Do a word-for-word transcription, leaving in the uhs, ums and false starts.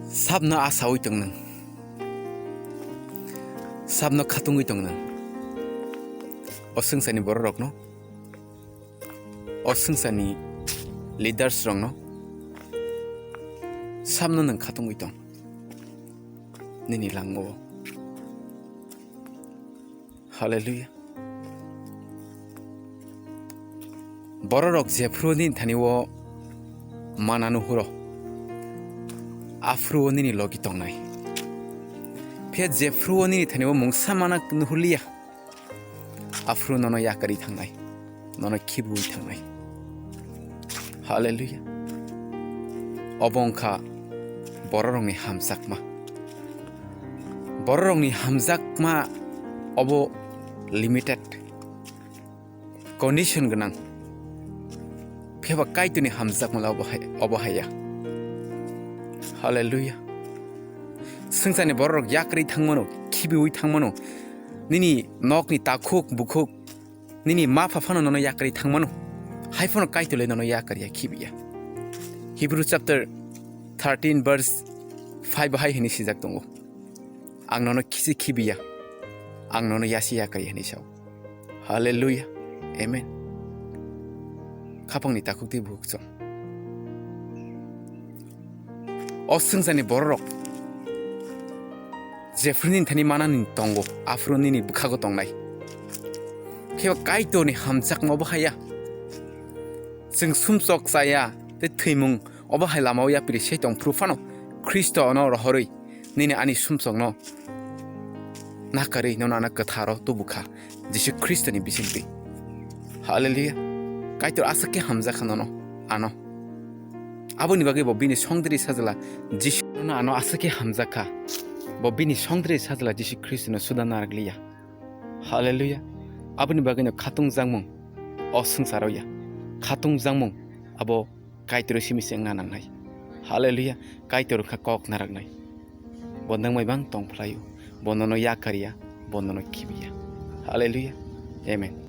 Sabno asaui tong nwng. Sabno khatungwi tong nwng. O swngcharni bororokno, o swngcharni leaders rokno, sabno nwng khatungwi tong nini langmao. Hallelujah. Bororok jephru nini thani o mana nuhuro, aphru o nini logi tongnai. Phiya jephru o nini thani o mungsa mana nuhurliya, aphru nono yakarwi thangnai, nono khibiwi thangnai. Hallelujah. Obo wngkha bororokni hamjakma. Bororokni hamjakma obo limited, condition gwnang. Phiya ba Kaitorni hamjakma obo hai, obo haiya. Hallelujah. Swngcharni bororok yakarwi thangmano, khibiwi thangmano. Nini nokni takhuk bukhuk, nini ma pha phano nono yakarwi thangmano. Hai phano Kaitor le nono yakarya, khibiya. Hebrew chapter thirteen verse five hai hwnwi swijak tongo. Ang nono khisi khibiya, ang nono yasi yakarya hwnwi sao. Hallelujah. Amen. Khapangni takhuk tei bukhuk chwng. O swngcharni bororok jephru nini thani manani tongo, aphuru nini bwkhago tongnai. Phiya Kaitorni hamjakma obo haiya. Chwng sumsok chaya tei thwimung obo hai lamao yapri se tong phuru phano Khristo ono rohorwi nini ani sumsokno nakarwi nono ano kwtharo tubukha Jisu Khristoni bisingtwi. Hallelujah. Kaitor aswk khe hamjakha nono, ano. Aboni bagwi bo bini songdiri sajla Jisu nono ano aswk khe hamjakha. Bo bini songdiri sajla Jisu Khristino suda narwkliya. Hallelujah. Aboni bagwino khatung jakmung o swngcharo ya. Khatung jakmung abo Kaitor simi se wngna nangnai. Hallelujah. Kaitor wngkha kok naraknai. Bo nangmai bang tong phlaio. Bo nono yakarya, bo nono khibiya. Hallelujah. Amen.